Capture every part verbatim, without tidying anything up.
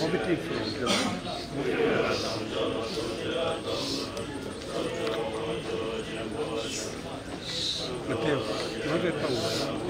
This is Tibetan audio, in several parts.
Obiti from the Mateo, no te estamos.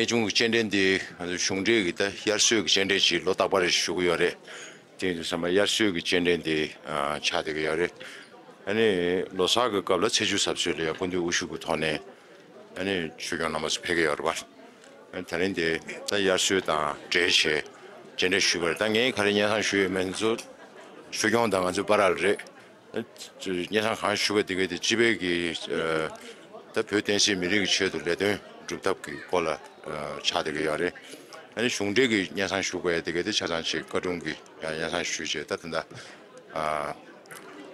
གནས་ཆུང་གི་སྤྱན་འདྲེན་འདི་གཞུང་འབྲེལ་གྱི་ད་དབྱར་གསོལ་གྱི་སྤྱན་འདྲེན་ཞིག་ལོ་རྟག་པར་ཞུ་གི་ཡོད་རེད། དེ་ཡིན་དུས་ཙམ་པ་དབྱར་གསོལ་གྱི་སྤྱན་འདྲེན་འདི་ཨ་ཆགས་བསྡད་ཀྱི་ཡོད་རེད། ཨ་ནི་ལོ་གསར་གྱི་སྐབས་ལ་ཚེས་བཅུ་ཟབ་གསོལ་ལ་ཡང་སྐུ་མདུན་དབུ་བཞུགས་ཀྱི་ཐོག་ནས་ཨ་ནི་ཆོས་སྐྱོང་རྣམ་པ་ཚོ་ཕེབས་ཀྱི་ཡོད་རེད་པ། ཨ་ནི་ད་རིང་འདི་ད་དབྱར་གསོལ་དང་འབྲེལ་བྱས་སྤྱན་འདྲེན་ཞུས་པ་རེད། ད་ངས་ག་རེ་སྙན་སེང་ཞུ་ཡོད་མེད་ཚོ་ཆོས་སྐྱོང་དང་ང་ཚོའི་བར་ལ་རེད། སྙན་སེང་གང་ཞུ་བ་དེ་གའི་དེ་སྤྱི་པའི་གི་ད་བོད་བསྟན་སྲིད་མི་རིགས་ཀྱི་ཆེད་དུ་ལས་དོན་སྒྲུབ་ཐབས་ཀྱི་སྐོར་ལ་ཆགས་བསྡད་ཀྱི་ཡོད་རེད། ཨ་ནི་གཞུང་འབྲེལ་གྱི་སྙན་སེང་ཞུ་དགོས་ཡ་དེ་གའི་དེ་ཆ་ཚང་ཅིག་བཀའ་དྲུང་གི་ཡང་སྙན་སེང་ཞུས་བྱས་ད་ད་ལྟ་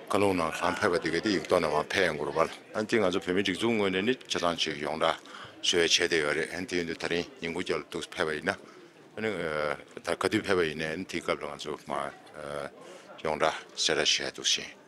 བཀའ་ལུང་ནང་གང་ཕེབས་པ་དེ་གའི་དེ་ཡིག་ཐོག་ནས་མར་ཕེབས་ཡོང་གི་རེད་པ། ཨ་ནི་དེ་ང་ཚོ་བོད་མི་སྒྲིག་འཛུགས་ངོས་ནས་ནི་ཆ་ཚང་ཅིག་ཡོངས་གྲགས་བཟོ་ཡ་བྱས་བསྡད་ཡོད་རེད། ཨ་ནི་དེ་ཡིན་དུས་ད་རིང་ཉིན་གུང་རྒྱབ་ལ་འདུག་ཕེབས་པ་ཡིན་ན། ཨ་ནི་ད་ག་དུས་ཕེབས་པ་ཡིན་ནའི་ཨ་ནི་དེའི་སྐབས་ལ་ང་ཚོ་མ་ཡོངས་གྲགས་གསལ་བསྒྲགས་བྱས་འདུག་ཤིང་